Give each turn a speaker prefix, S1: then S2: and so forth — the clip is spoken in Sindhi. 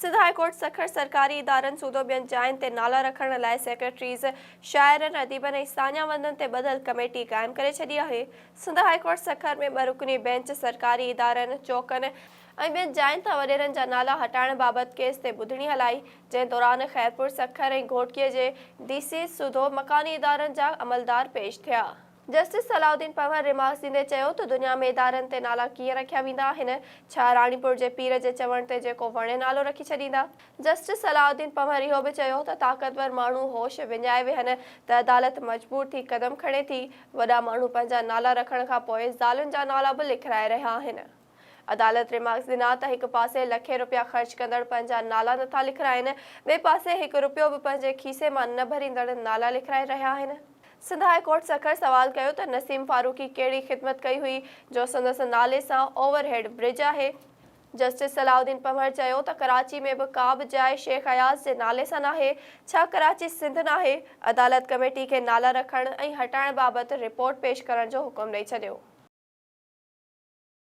S1: سنڌ هاء ڪورٽ سکر سرڪاري ادارن سوڌو ٻين جاين تي نالا رکڻ لاء سيڪريٽريز، شاعرن، اديبن ۽ ساڃاهه وندن تي ٻڌل ڪميٽي قائم ڪري ڇڏي آهي. سنڌ هاء ڪورٽ سکر ۾ ٻه رڪني بئنچ سرڪاري ادارن، چوڪن ۽ ٻين جاين تان وڏيرن جا نالا هٽائڻ بابت ڪيس تي ٻڌڻي هلائي، جنهن دوران خيرپور، سکر ۽ گهوٽڪي جي ڊي سيز سوڌو مڪاني ادارن جا عملدار پيش ٿيا. جسٽس صلاح الدين پنهور ريمارڪس ڏيندي چيو ته دنيا ۾ ادارن تي نالا ڪيئن رکيا ويندا آهن، ڇا راڻيپور جي پير جي چوڻ تي جيڪو وڻي نالو رکي ڇڏيندا؟ جسٽس صلاح الدين پنهور اهو به چيو ته طاقتور ماڻهو هوش وڃائي ويهن ته عدالت مجبور ٿي قدم کڻي ٿي، وڏا ماڻهو پنهنجا نالا رکڻ کانپوء زالن جا نالا به لکرائي رهيا آهن. عدالت ريمارڪس ڏنا ته هڪ پاسي لکين رپيا خرچ ڪندڙ پنهنجا نالا نٿا لکرائين، ٻئي پاسي هڪ رپيو به پنهنجي کيسي مان نه ڀريندڙ نالا لکرائي رهيا آهن. سنڌ هاء ڪورٽ سکر سوال ڪيو ته نسيم فاروقي ڪهڙي خدمت ڪئي هئي جو سندس نالي سان اوور هيڊ برج آهي؟ جسٽس صلاح الدين پنهور چيو ته ڪراچي ۾ به ڪا به جاء شيخ اياز جي نالي سان ناهي، ڇا ڪراچي سنڌ ناهي؟ عدالت ڪميٽي کي نالا رکڻ ۽ هٽائڻ بابت رپورٽ پيش ڪرڻ جو حڪم ڏئي ڇڏيو.